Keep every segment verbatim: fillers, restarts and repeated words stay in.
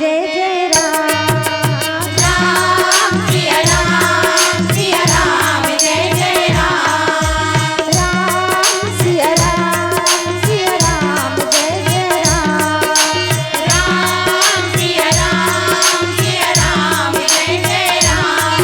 जय जय राम। राम सिया राम, सिया राम, जय जय राम। राम सिया राम, सिया राम, जय जय राम। राम सिया राम, सिया राम, जय जय राम।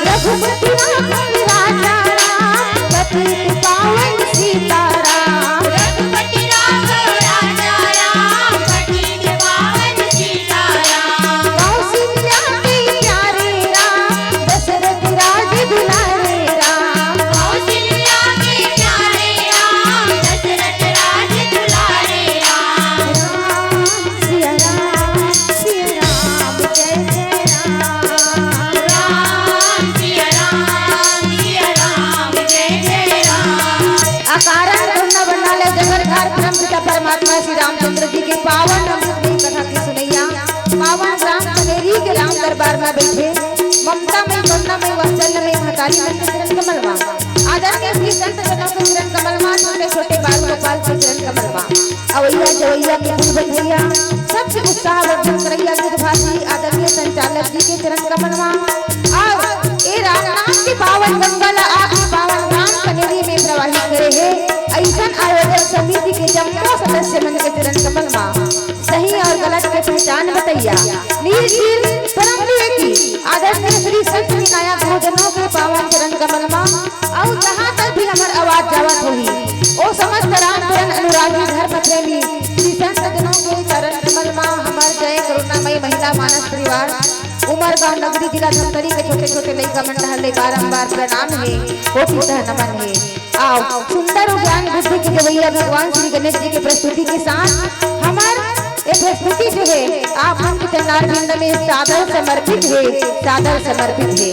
रघुपति राघव राजा राम, पतित पावन सीताराम। रघुपति राघव राजा राम, पतित पावन सीताराम। कौशल्या के प्यारे राम, दशरथ राज दुलारे राम। कौशल्या के प्यारे राम, दशरथ राज दुलारे राम। राम सिया राम, सिया राम, जय जय राम। राम सिया राम, सिया राम, जय जय राम। अकारण कोरोना बना ले जगत धार परम पिता परमात्मा श्री रामचंद्र जी के पावन अमृतमयी कथा के सुनैया, पावन ग्राम कनेरी के राम दरबार में बैठे ममता मई, करुणा मई, वात्सल्य मई महतारी मन के चरण कमल मा, आदरणीय श्री संत जनों के चरण कमल मा, छोटे छोटे बाल गोपाल के चरण कमल मा, अवैया जवैया के गुरु भैया, सबके उत्साह वर्धन करैया के भाषी आदरणीय संचालक जी के चरण कमल मा, और ए राम नाम के पावन गंगा ला आके पावन ग्राम कनेरी में प्रवाहित करे हे, ऐसन आयोजन समिति के जम्मो सदस्य मन के चरण कमल मा। सही और गलत के पहचान बतैया, नीर चीर परम विवेकी आदरणीय श्री संत विनायक गुरुजनों के पावन चरण कमल मा। और जहाँ तक भी हमर आवाज जावत होही, ओ समस्त रामचरण अनुरागी धर्म प्रेमी श्री संत जनों के चरण कमल मा हमर जय करुणामय महिला मानस परिवार, उमरगांव नगरी, जिला धमतरी के छोटे छोटे लइका मन डहर ले बारंबार प्रणाम हे, कोटि सह नमन हे। आओ, सुंदर और ज्ञान बुद्धि के देवैया भगवान श्री गणेश जी के प्रस्तुति के साथ हमर ये प्रस्तुति जो है आप मन के चरणारविंद में सादर समर्पित है, सादर समर्पित है।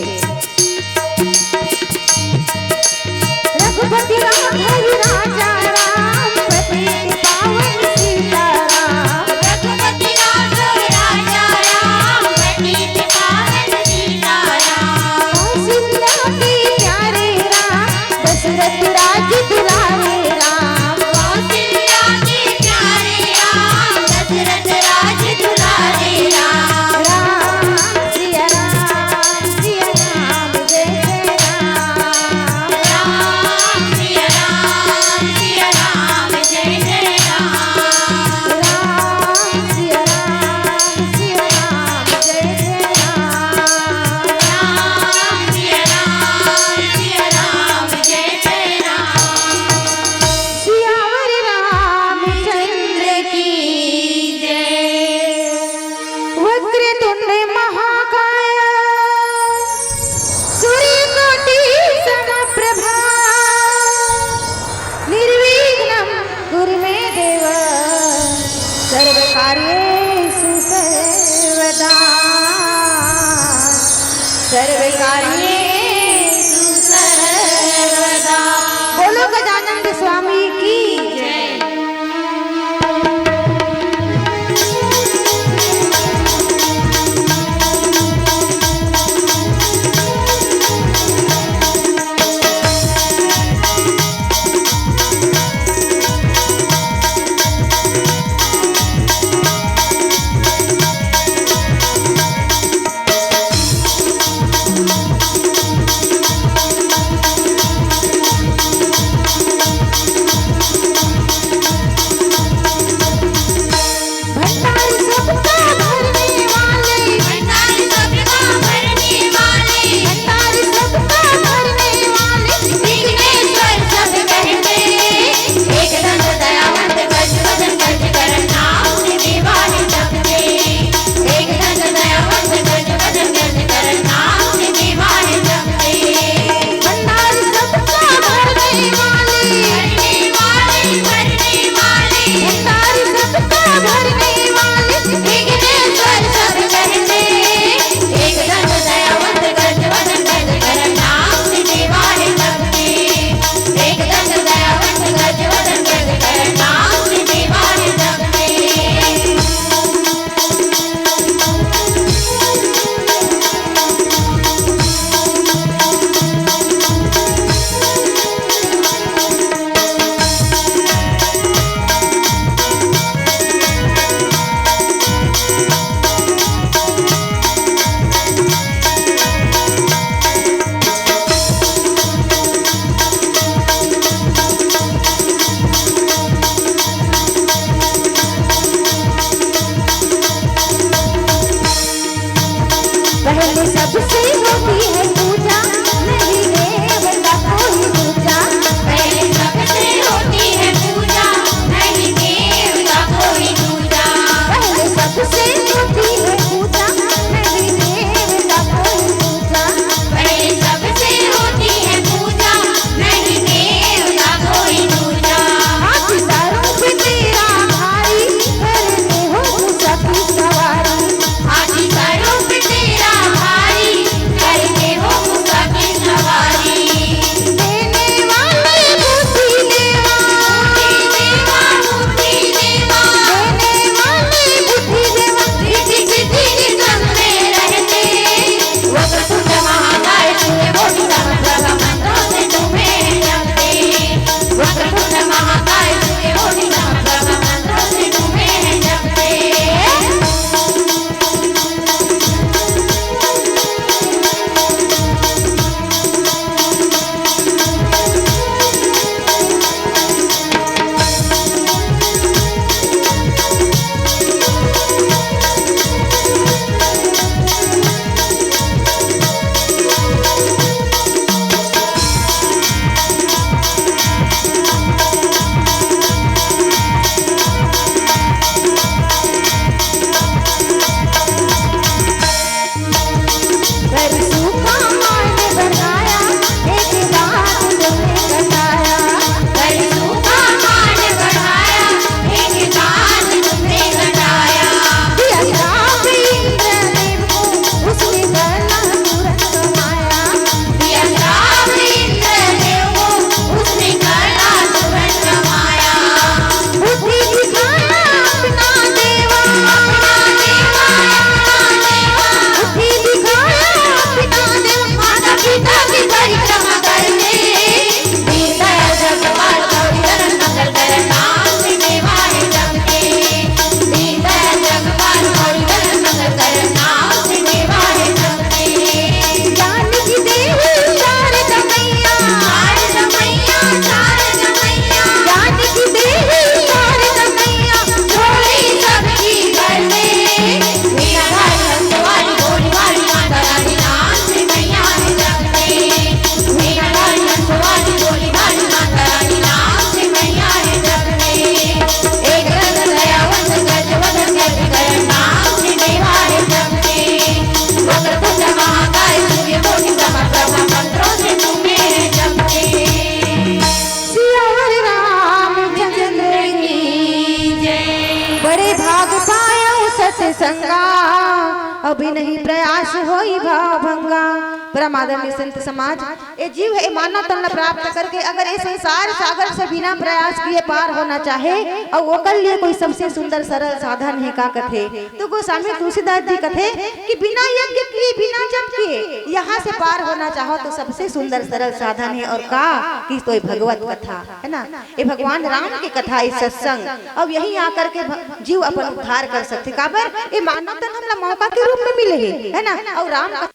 रघुपति राघव राजा राम, पतित पावन सीताराम। रघुपति राघव राजा राम, पतित पावन सीताराम। कौशल्या के प्यारे राम, दशरथ राज दुलारे राम। कौशल्या के प्यारे राम, दशरथ राज दुलारे राम। राम सिया राम, सिया राम, जय जय राम। राम सिया राम, सिया राम, जय जय राम। राम सिया राम, सिया राम, जय जय राम। राम सिया राम, सिया राम, जय जय राम। सियावर रामचंद्र की जय। वक्रतुंड महाकाय सूर्यकोटि समप्रभा निर्विघ्नं कुरु मे देव सर्वकार्येषु सर्वदा। सर्वकार्येषु सर्वदा। बोलो गजानंद स्वामी की जय। भाग पायउ सतसंगा, अभी नहीं प्रयास होई भाव भंगा। परम आदरणीय संत समाज, ए जीव हे, ए मानव तन ला प्राप्त करके अगर ए संसार सागर से बिना प्रयास किए पार होना चाहे, अउ ओकर लिए कोई सबसे सुंदर सरल साधन हे, का कथे? तो गोस्वामी तुलसीदास जी कथे कि बिना यज्ञ किए, बिना जप किए यहाँ से पार होना चाहो तो सबसे सुंदर सरल साधन हे। और का? कि तो ए भगवत कथा, है ना, ए भगवान राम के कथा, ए सत्संग। अब यहीं आकर के भ-, जीव अपन उद्धार कर सकथे। काबर? ए मानव तन हमला मौका के रूप में मिले हे, है ना? अउ राम कथा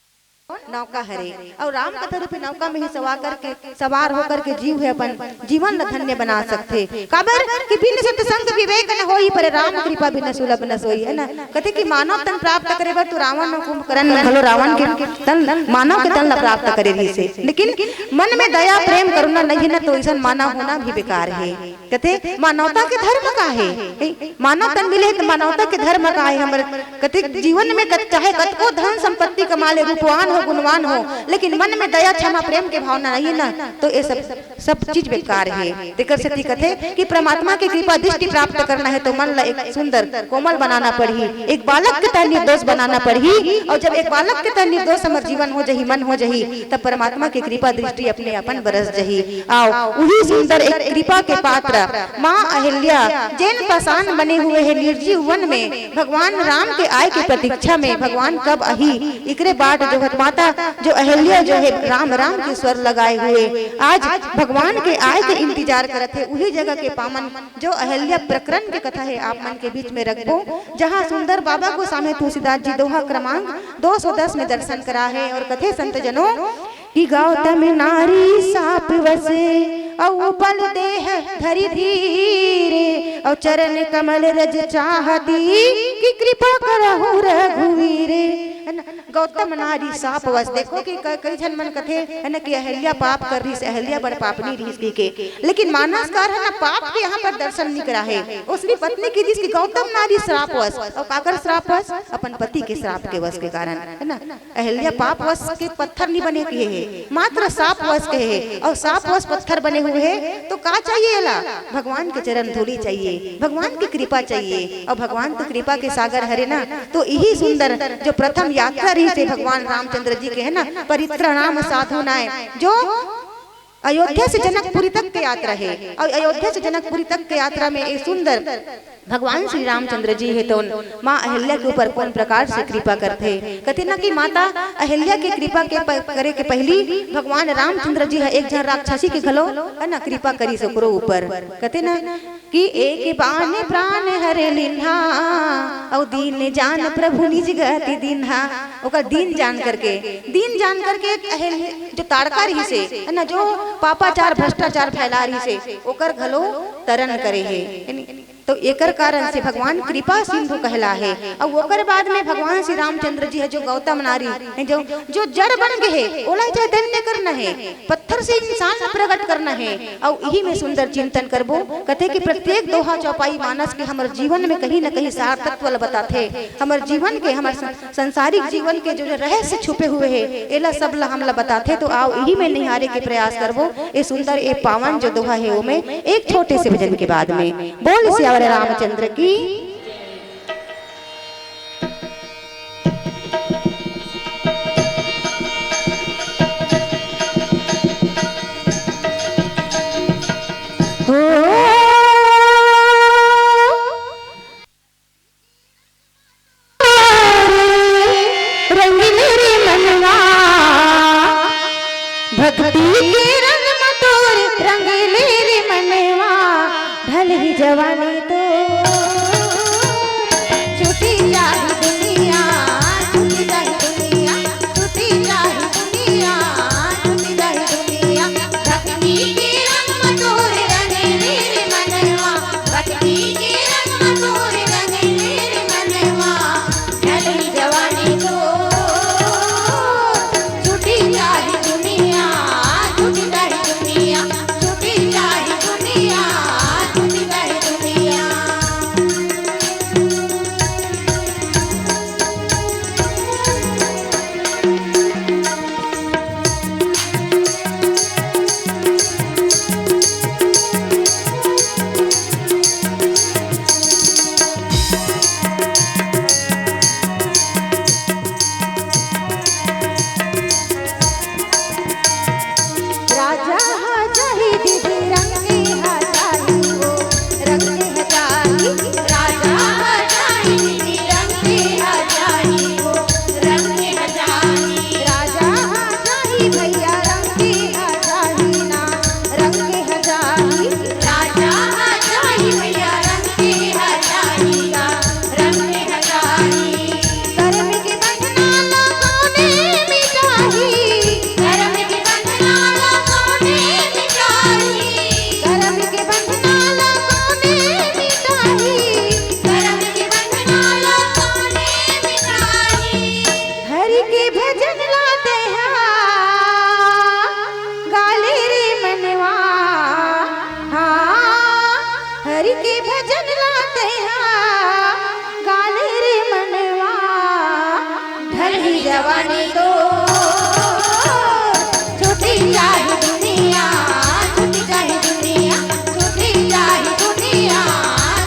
नौका हरे, अउ राम कथा रूपी नौका में ही सवार करके, सवार होकर के जीव हे अपन जीवन ला धन्य बना सकथे। काबर? कि बिन सत्संग विवेक न होई, पर राम कृपा बिन सुलभ न सोई, है ना? कथे कि मानव तन प्राप्त करे बर तो रावण कुंभकर्ण घलो रावण के तन, मानव के तन ला प्राप्त करे रहिसे, लेकिन मन में दया, प्रेम, करुणा नहीं हे ना, तो अइसन मानव होना भी बेकार हे। कथे मानवता के धर्म का हे? हे, मानव तन मिले हे तो मानवता के धर्म का हे? हमर कथे जीवन में कत-, चाहे कतको धन संपत्ति कमा ले, रूपवान हो, गुणवान हो, लेकिन मन में दया, क्षमा, प्रेम के भावना नहीं हे ना, तो ए सब सब चीज बेकार हे। तेकर सेती कथे कि परमात्मा के कृपा दृष्टि प्राप्त करना हे तो मन ला एक सुंदर कोमल बनाना पड़ही, एक बालक के तरह निर्दोष बनाना पड़ही। अउ जब एक बालक के तरह निर्दोष हमर जीवन हो जही, मन हो जही, तब परमात्मा के कृपा दृष्टि अपने अपन बरस जही। अउ उही सुंदर एक कृपा के पात्र माँ अहिल्या, जेन पाषाण बने हुए हे निर्जीव वन में, भगवान राम के आय के प्रतीक्षा में, भगवान कब आही, एकरे बाट जोहत माता जो अहिल्या जो हे राम राम के स्वर लगाए हुए, आज भगवान के आय के इंतजार करत हे। उही जगह के पावन जो अहिल्या प्रकरण के कथा हे, आप मन के बीच में रखबो, जहाँ सुंदर बाबा गोस्वामी तुलसीदास जी दोहा क्रमांक दो सौ दस में दर्शन करा हे। अउ कथे संत जनों कि गौतम नारी साप वसे, अउ उपल देह धरि धीरे, अउ चरण कमल रज चाहती, कि कृपा करहु रघुवीरे। है ना? गौतम नारी साप वस। देखो कि क-, कई झन मन कथे, है ना, कि अहिल्या पाप कर रहिस, अहिल्या बड़ पापनी रहिस कहिके, लेकिन मानसकार हे ना, पाप के यहाँ पर दर्शन नहीं करा हे। उसकी पत्नी की जिसकी गौतम नारी श्राप वस, अउ काकर श्राप वस? अपन पति के श्राप के वस के कारण, है ना। अहिल्या पाप वस के पत्थर नहीं बने कहे हे, मात्र साप वस कहे हे, अउ साप वस पत्थर बने हुए हे, तो का चाहिए एला? भगवान के चरण धूलि चाहिए, भगवान की कृपा चाहिए। अउ भगवान तो कृपा के सागर हरे ना, तो इही सुंदर जो प्रथम यात्रा रहिसे भगवान रामचंद्र जी के, है ना, परित्राणाम साधूनाम, जो अयोध्या से जनकपुरी तक के यात्रा हे, अउ अयोध्या से जनकपुरी तक के यात्रा में ए सुंदर भगवान श्री रामचंद्र जी हे तो माँ अहिल्या के ऊपर कौन प्रकार से कृपा करथे। कथे ना कि माता अहिल्या के कृपा के प-, करे के पहली भगवान रामचंद्र जी हे एक झन राक्षसी के घलो, है ना, कृपा करिस ओकरो ऊपर। कथे ना कि एक बाण प्राण हर लिन्हा, अउ दीन जान प्रभु निज गति दीन्हा। ओकर दीन जान करके, दीन जान करके अहिल-, जो ताड़का रहिसे, है ना, जो पापाचार भ्रष्टाचार फैला रहिसे, ओकर घलो तरन करे हे। तो एकर कारण से भगवान कृपा सिंधु कहला हे। अउ ओकर बाद में भगवान श्री रामचंद्र जी हे जो गौतम नारी हे, जो, जो जड़ बन गे हे, ओला चाहे धन्य करना हे, पत्थर से इंसान ला प्रगट करना हे। अउ इही में सुंदर चिंतन करबो। कथे कि प्रत्येक दोहा चौपाई मानस के हमर जीवन में कहीं न कहीं सार तत्व ला बताथे। हमर जीवन के, हमर सं-, सांसारिक जीवन के जो, जो रहस्य छुपे हुए हे, एला सब ला हमला बताथे। तो आओ इही में निहारे के प्रयास करबो, ए सुंदर, ए पावन जो दोहा हे, ओमे एक छोटे से भजन के बाद में। बोल सियावर रामचंद्र की। हो रंग मेरे मनवा, भक्ति के रंग म तोर रंग ले रे मनवा, ढलही जवानी तो छूटी जाही दुनिया, छूटी जाही दुनिया, छूटी जाही दुनिया, छूटी जाही दुनिया। भक्ति के रंग म तोर रंग ले रे मनवा, भक्ति के रंग म तोर रंग ले रे मनवा, ढलही जवानी तो छूटी जाही दुनिया, छूटी जाही दुनिया, छूटी जाही दुनिया, छूटी जाही दुनिया। के भजन ला तैहा गाले रे मनवा, ढलही जवानी तो छूटी जाही दुनिया, छूटी जाही दुनिया, छूटी जाही दुनिया,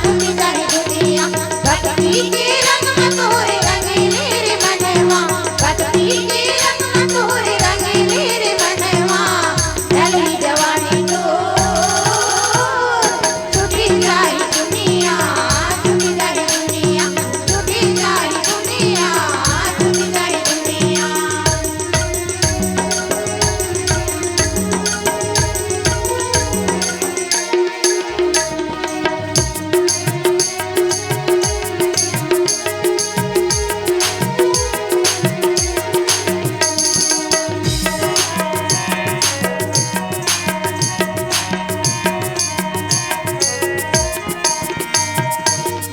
छूटी जाही दुनिया। भक्ति के रंग में तोरे रंगीले रे मनवा, भक्ति के रंग में तोरे रंगीले रे मनवा। ढलही जवानी तो छूटी जाही दुनिया, छूटी जाही दुनिया, छूटी जाही दुनिया, छूटी जाही दुनिया।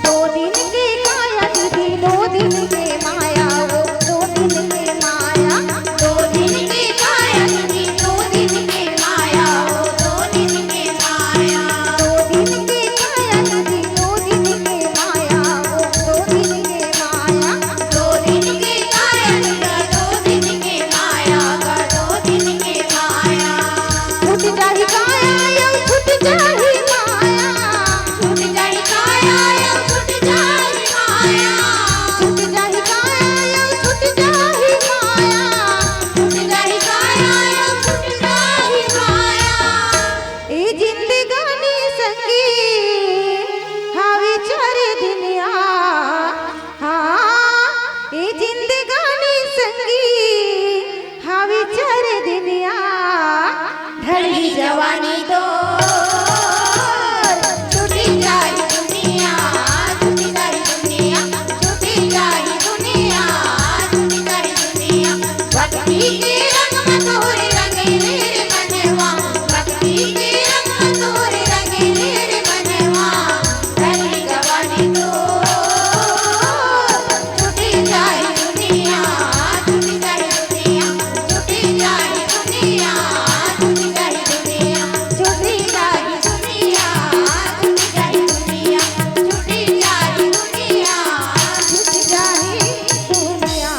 दो दिन के काया दीदी, दो दिन के माया, वो दो दिन के माया। दो दिन के काया दीदी, दो दिन के माया, वो दो दिन के माया। दो दिन के काया दीदी, दो दिन के माया, वो दो दिन के माया। दो दिन के काया दीदी, दो दिन के माया, का दो दिन के माया। छूट जाही काया, यो छूट जाही माया। छूट जाही काया, यो छूट जाही माया। छूट जाही काया, यो छूट जाही माया। छूट जाही काया, यो छूट जाही माया। ए जिंदगानी संगी हावे चार दिनिया, हाँ, ए जिंदगानी संगी हावे चार दिनिया। ढलही जवानी तो छूटी जाही दुनिया, छूटी जाही दुनिया, छूटी जाही दुनिया, छूटी जाही दुनिया। भक्ति के रंग में तोरे रंगीले रे मनवा, भक्ति के रंग में तोरे रंगीले रे मनवा। ढलही जवानी तो छूटी जाही दुनिया, छूटी जाही दुनिया, छूटी जाही दुनिया, छूटी जाही दुनिया, छूटी जाही दुनिया, छूटी जाही दुनिया, छूटी जाही दुनिया, छूटी जाही दुनिया।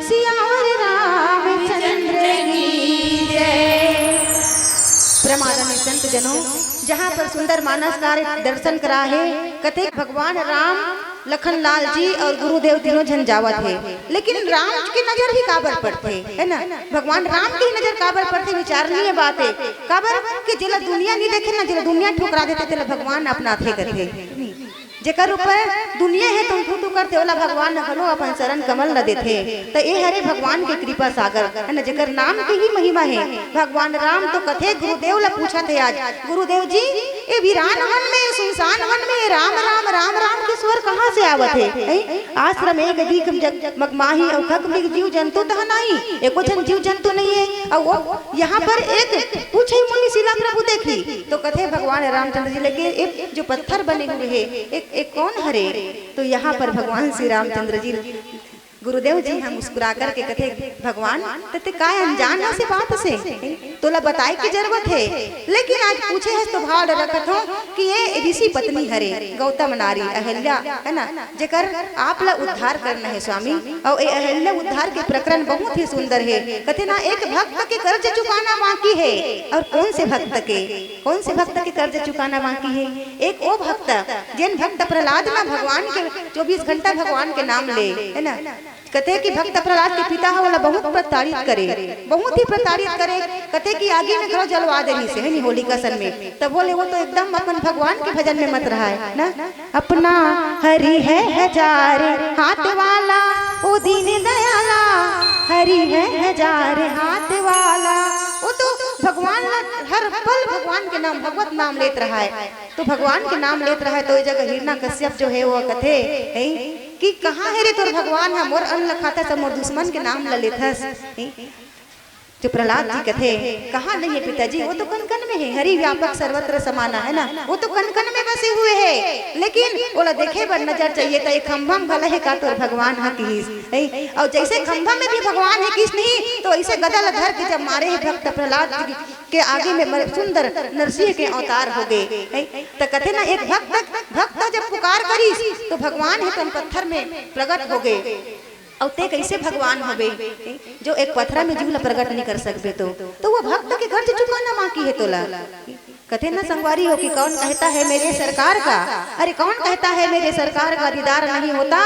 सियावर रामचंद्र की जय। परम आदरणीय संत जनों, जहाँ पर सुंदर मानस का दर्शन करा है, कथे भगवान राम, लखन लाल जी और गुरुदेव तीनों झन जावत है, लेकिन राम के नजर ही काबर पड़थे, है ना? भगवान राम की नजर काबर पड़थे, विचारणीय बात है। काबर कि जेला दुनिया नहीं देखे ना, जेला दुनिया ठुकरा देथे, तेला भगवान अपनाथे कथे। जेकर ऊपर दुनिया हे तुम थू थू करथे, ओला भगवान ह घलो अपन चरण कमल ल देथे। त ए हरे भगवान के कृपा सागर, है ना, जेकर नाम के ही महिमा हे। भगवान राम तो कथे गुरुदेव ल पूछत हे आज, "गुरुदेव जी, ए वीरान वन में, सुनसान वन में राम, राम, राम, राम के स्वर कहाँ से आवत हे?" हैं? आश्रम एक दीख जग मगमाही, अउ खग मृग जीव जंतु तह नाही, एको झन जीव जंतु नहीं है। अउ वो यहाँ पर एक पूछे मुनि सिला प्रभु देखी, तो कथे भगवान रामचंद्र जी लगे, "एक जो पत्थर बने हुए है, एक, एक कौन हरे?" तो यहाँ पर भगवान श्री रामचंद्र जी, गुरुदेव जी ह मुस्कुरा करके कथे, "भगवान, त ते काय अनजान हस ए बात से? तोला बताए के जरूरत हे, लेकिन आज पूछे हस तो भाव ल रखत हो कि ये ऋषि पत्नी हरे, गौतम नारी अहल्या, है ना, जेकर आप ला उद्धार करना है स्वामी।" और ये अहल्या उद्धार के प्रकरण बहुत ही सुंदर है। कथे ना, एक भक्त के कर्ज चुकाना बाकी है। और कौन से भक्त के? कौन से भक्त के कर्ज चुकाना बाकी है? एक वो भक्त, जेन भक्त प्रहलाद ना भगवान के चौबीस घंटा भगवान के नाम ले, है ना? कथे कि भक्त प्रहलाद के पिता ह ओला बहुत प्रताड़ित करे, बहुत ही प्रताड़ित करे। कथे कि आगी में घलो जलवा दे रहिस हे, है नी, होलिका सन में। तब बोले, "वो तो एकदम अपन भगवान के भजन में मत रहा है ना।" अपना हरि है हजार हाथ वाला, ओ दीन दयाला, हरि है हजार हाथ वाला। वो तो भगवान ला हर पल भगवान के नाम, भगवत नाम लेत रहा है। तो भगवान के नाम लेत रहा है, तो ये जगह हिरण्यकश्यप जो है वो कथे, है कि, "कहाँ है रे तोर भगवान ह? मोर अन्न ल खाथस, मोर दुश्मन के नाम ल लेथस।" है? जो प्रहलाद जी कथे, "कहाँ नहीं है पिताजी? वो तो कन कन में है, हरि व्यापक सर्वत्र समाना है ना, वो तो कन कन में बसे हुए है, लेकिन ओला देखे बर नजर चाहिए, त एक खंभा में घला है का तोर भगवान ह?" किहिस। नहीं? और जैसे खंभा में भी भगवान है किहिस नहीं, तो ऐसे गदा ला धर के जब मारे है भक्त प्रहलाद जी के आगे में मर-, सुंदर नरसिंह के अवतार हो गए। नहीं? त कथे ना, एक भक्त, भक्त जब पुकार करिस तो भगवान है तो पत्थर में प्रकट हो गए। अउ ते कैसे भगवान होबे, जो एक पथरा में जीव ला प्रकट नहीं कर सकबे तो? तो वो भक्त के कर्ज चुकाना बाकी है तोला। कथे न संगवारी हो कि कौन कहता है मेरे सरकार का, अरे कौन कहता है मेरे सरकार का दीदार नहीं होता,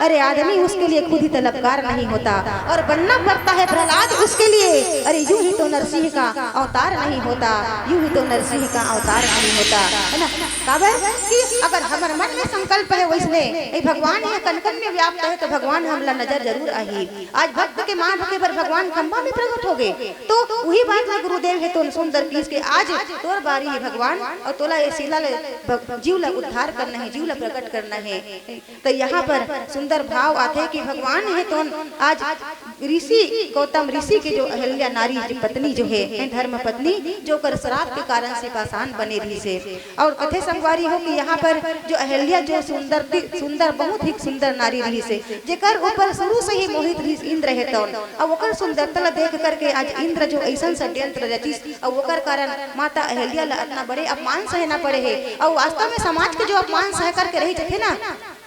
अरे आदमी उसके लिए खुद ही तलबगार नहीं होता, और बनना पड़ता है प्रहलाद उसके लिए, अरे यूं ही तो नरसिंह का अवतार नहीं होता, यूं ही तो नरसिंह का अवतार नहीं होता, है ना? काबर कि अगर हमर मन में संकल्प है वैसने, ए भगवान ये कन कन में व्याप्त है, तो भगवान हमला नजर जरूर आही। आज भक्त के मान रखे बर भगवान खंभा में प्रकट हो गए, तो वही बात में गुरुदेव है तो सुंदर पीस के आज तोर बारी है भगवान, और तोला ये शीला ले भ-, जीव ला उद्धार करना है, जीव ला प्रकट करना है। तो यहाँ पर सुंदर भाव आथे कि भगवान है तो आज ऋषि गौतम ऋषि के जो अहल्या नारी जो पत्नी जो है, धर्म पत्नी, जो ओकर श्राप के कारण से पाषाण बने रही से, और कथे संगवारी हो कि यहाँ पर जो अहल्या जो सुंदर थी, सुंदर, बहुत ही सुंदर नारी रही से, जेकर ऊपर शुरू से ही मोहित रही इंद्र है तौन, और ओकर सुंदरता ला देख करके आज इंद्र जो ऐसन षड्यंत्र रचिस, और ओकर कारण माता अहल्या ला इतना बड़े अपमान सहना पड़े है, और वास्तव में समाज के जो अपमान सह करके रही जथे ना,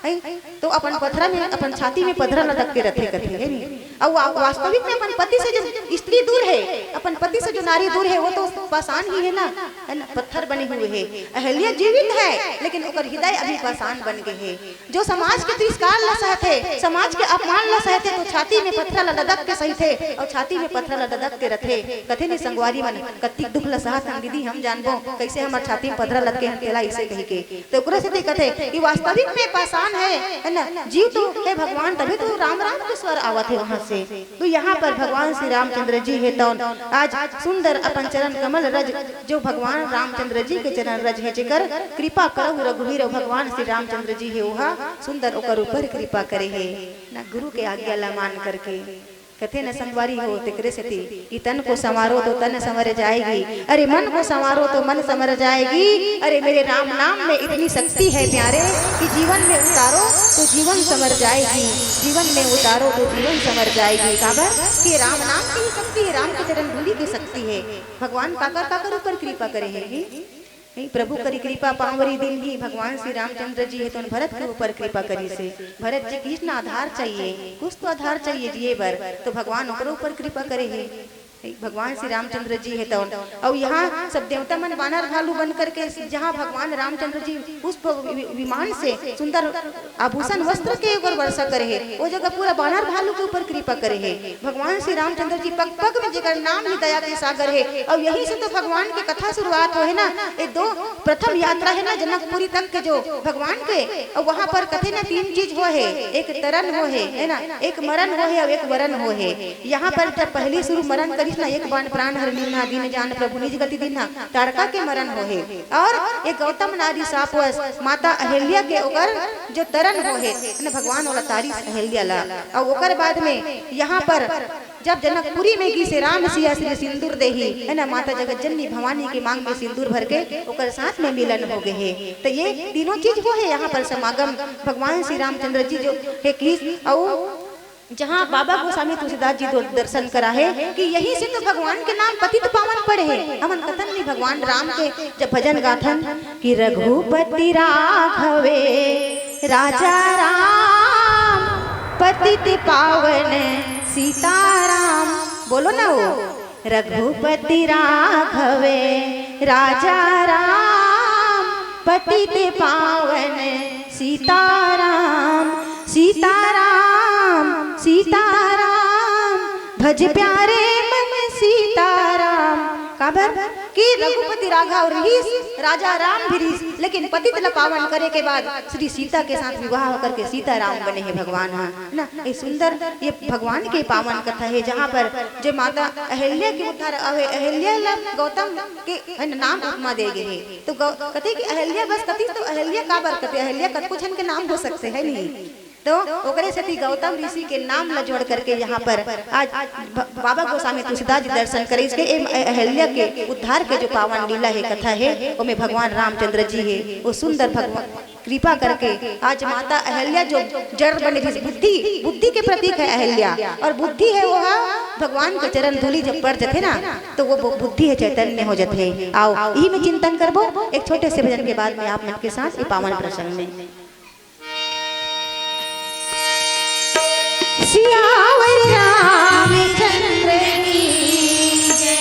है, तो अपन पथरा में, अपन छाती में पथरा लटक के रथे कथे, है नी? और वा-, वास्तविक में अपन पति से जो स्त्री दूर है, अपन पति से जो नारी दूर है, वो तो पाषाण ही है ना, है ना, पत्थर बने हुए है। अहल्या जीवित है, लेकिन ओकर हृदय अभी पाषाण बन गए है। जो समाज के तिरस्कार ला सहथे, समाज के अपमान ला सहथे, तो छाती में पथरा ला लदक के सहथे, और छाती में पथरा ला लदक के रथे। कथे नी संगवारी मन, कत्तिक दुख ला सहत हन दीदी, हम जानबो, कैसे हमर छाती में पथरा लदके हन तेला इसे कही के। तो ओकरे सेती कथे कि वास्तविक में पाषाण है, है ना? जीव तो है भगवान, तभी तो राम राम के स्वर आवत है वहां से। तो यहाँ पर भगवान श्री रामचंद्र जी है तौन आज सुंदर अपन चरण कमल रज, जो भगवान रामचंद्र जी के चरण रज है, जेकर कृपा करहु रघुवीर, भगवान श्री रामचंद्र जी है वहा सुंदर ओकर ऊपर कृपा करे है ना, गुरु के आज्ञा ला मान करके। कथे न संगवारी हो तेकरे सेती कि तन को संवारो तो तन संवर जाएगी, अरे मन को संवारो तो मन संवर जाएगी, अरे मेरे राम नाम में इतनी शक्ति है प्यारे कि जीवन में उतारो तो जीवन संवर जाएगी, जीवन में उतारो तो जीवन संवर जाएगी। काबर कि राम नाम की ही शक्ति है, राम के चरण धूलि की शक्ति है। भगवान काकर काकर ऊपर कृपा करे है। नहीं, प्रभु करी कृपा पांवरी दिन ही भगवान श्री रामचंद्र जी है तो भरत के ऊपर कृपा करी से। भरत जी किहिस ना आधार चाहिए, कुछ तो आधार चाहिए जिए बर, तो भगवान ओकरो ऊपर कृपा करे है। नहीं, भगवान श्री रामचंद्र जी है तो, और यहाँ सब देवता मन बानर भालू बन करके जहाँ भगवान रामचंद्र जी पुष्प वि-, विमान से सुंदर आभूषण वस्त्र के ऊपर वर्षा करे है, वो जगह पूरा बानर भालू के ऊपर कृपा करे है। भगवान श्री रामचंद्र जी पग पग में जेकर नाम ही दया के सागर है, और यही से तो भगवान के कथा शुरुआत हो है ना, ये दो प्रथम यात्रा है ना जनकपुरी तक के जो भगवान के, और वहां पर कथे ना तीन चीज हो है, एक तरन हो है, है ना, एक मरण हो है और एक वरण हो है। यहाँ पर जब पहली शुरू मरण करिस ना, एक बाण प्राण हर लीन्हा, दीन जान प्रभु निज गति दीन्हा, ताड़का के मरण हो है, और एक गौतम नारी सापवस माता अहिल्या के ओकर जो तरन हो है, है ना, भगवान वाला तारीस अहिल्या ला। और ओकर बाद में यहाँ पर जब जनकपुरी में गिसे राम सिया श्री सिंदूर देही, है ना, माता जगत जननी भवानी के मांग में सिंदूर भर के ओकर साथ में मिलन हो गए है। तो ये तीनों चीज हो है यहाँ पर समागम भगवान श्री रामचंद्र जी जो है किस, और जहाँ बाबा गोस्वामी तुलसीदास जी दो दर्शन करा है कि यहीं से तो भगवान के नाम पतित पावन पड़े है। हमन कथन नहीं भगवान राम के जब भजन गाथन कि रघुपति राघवे राजा राम पतित पावन सीताराम। बोलो ना वो, रघुपति राघवे राजा राम पतित पावन सीताराम। सीताराम सीताराम भज प्यारे मन सीताराम। काबर कि रघुपति राघव रहीस, राजा राम भी रहीस, लेकिन पतित ल पावन करे के बाद श्री सीता के साथ विवाह होकर के सीताराम बने हैं भगवान। हाँ ना, ये सुंदर, ये भगवान के पावन कथा है, जहाँ पर जो माता अहिल्या के उद्धार अहे, अहिल्या ला गौतम के है ना, नाम उपमा दे गए है। तो गौ-, कथे कि अहिल्या बस कथी, तो अहिल्या काबर कथे, अहिल्या कतको झन के नाम हो सकते है नहीं। तो ओकरे सेती गौतम ऋषि के नाम ला जोड़ करके यहाँ पर आज ब-, बाबा गोस्वामी तुलसीदास जी दर्शन करे। इसके एम अहल्या के उद्धार के जो पावन लीला हे, कथा हे, ओमे भगवान रामचंद्र जी हे, वो सुंदर भगवान कृपा करके आज माता अहल्या जो जड़ बने रहिस, बुद्धि, बुद्धि के प्रतीक हे अहल्या, और बुद्धि हे वो हा भगवान के चरण धूलि जब पड़ जथे ना, तो वो बु-, बुद्धि हे चैतन्य हो जथे। आओ, इही में चिंतन करबो एक छोटे से भजन के बाद में आप मन के साथ ये पावन प्रसंग में। सियावर रामचंद्र की जय।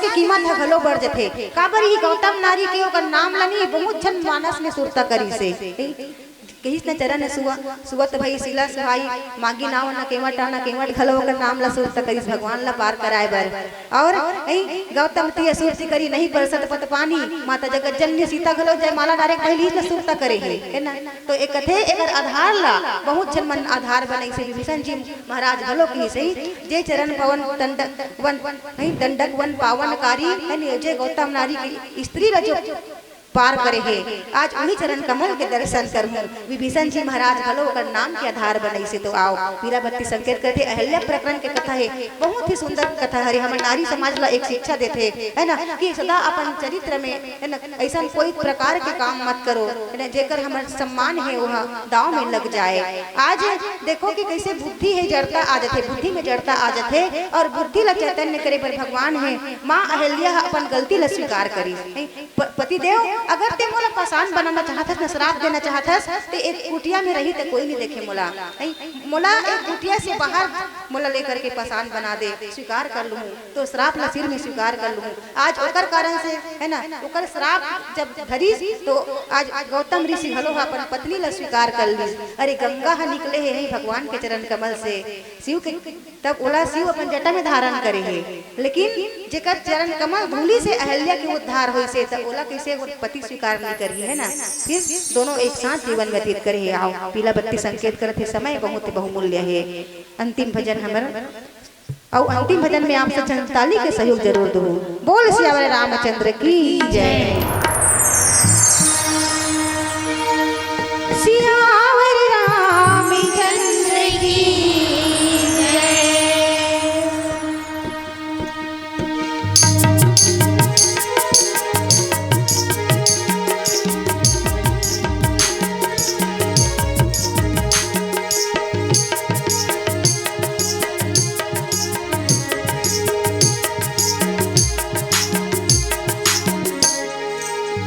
के कीमत ह घलो बढ़ जथे। काबर ही गौतम नारी के ओकर नाम ल नी बहुत झन मानस में सुरता करिस हे। कहिस न चरण सुआ, सुवत भई सिला सुहाई, मागी नाव न केवट, न केवट घलो ओकर नाम ल सुरता करिस भगवान ल पार कराए बर। और यही गौतम ती असुर ती करी नहीं बरसत पत पानी, माता जगत जननी सीता घलो जयमाला डारे के पहिली ल सुरता करे हे, है ना? तो एक कथे एकर आधार ला बहुत झन मन आधार बनाइस हे। विभीषण जी महाराज घलो कहिस हे, जे चरण पवन दंडक वन, नहीं, दंडक वन पावनकारी, है नी, जे गौतम नारी के स्त्री ला जो पार करे हे, आज उही चरण कमल के दर्शन करहूं। विभीषण जी महाराज घलो ओकर नाम के आधार बनाइस हे। तो आओ, पीला बत्ती संकेत करथे, अहल्या प्रकरण के कथा हे, बहुत ही सुंदर कथा हरे। हमर नारी समाज ला एक शिक्षा देथे, है ना, कि सदा अपन चरित्र में, है ना, ऐसन कोई प्रकार के काम मत करो, है ना, जेकर हमर सम्मान हे, वह दाव में लग जाए। आज देखो कि कैसे बुद्धि हे जड़ता आ जाथे, बुद्धि में जड़ता आ जाथे, और बुद्धि ला चैतन्य करे बर भगवान हे, माँ अहल्या ह अपन गलती ला स्वीकार करिस। प-, पतिदेव, अगर ते मोला पाषाण बनाना चाहत हस, न श्राप देना चाहत हस, ते एक कुटिया में रही, ते कोई नहीं देखे मोला। नहीं, मोला एक कुटिया से बाहर मोला लेकर के पाषाण बना दे, स्वीकार कर लूं, तो श्राप ला सिर में स्वीकार कर लूं। आज ओकर कारण से, है ना, ओकर श्राप जब धरिस, तो आज गौतम ऋषि घलो ह अपन पत्नी ला स्वीकार कर लिस। अरे, गंगा ह निकले हे, हे भगवान के चरण कमल से, शिव के, तब ओला शिव अपन जटा में धारण करे हे। लेकिन जेकर चरण कमल धूलि से अहल्या के उद्धार होइस हे, त ओला कैसे वो पति स्वीकार नहीं करही, है ना? फिर दोनों एक साथ जीवन व्यतीत करे हे। आओ, पीला बत्ती संकेत करत हे, समय बहुत बहुमूल्य हे। अंतिम भजन हमर, अउ अंतिम भजन में आप सब झन ताली के सहयोग जरूर दो। बोल सियावर रामचंद्र की जय। सियावर रामचंद्र की जय।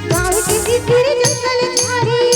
गाँव के भीतर जंगल झाड़ी,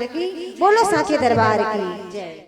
की, बोलो सांची दरबार की जय।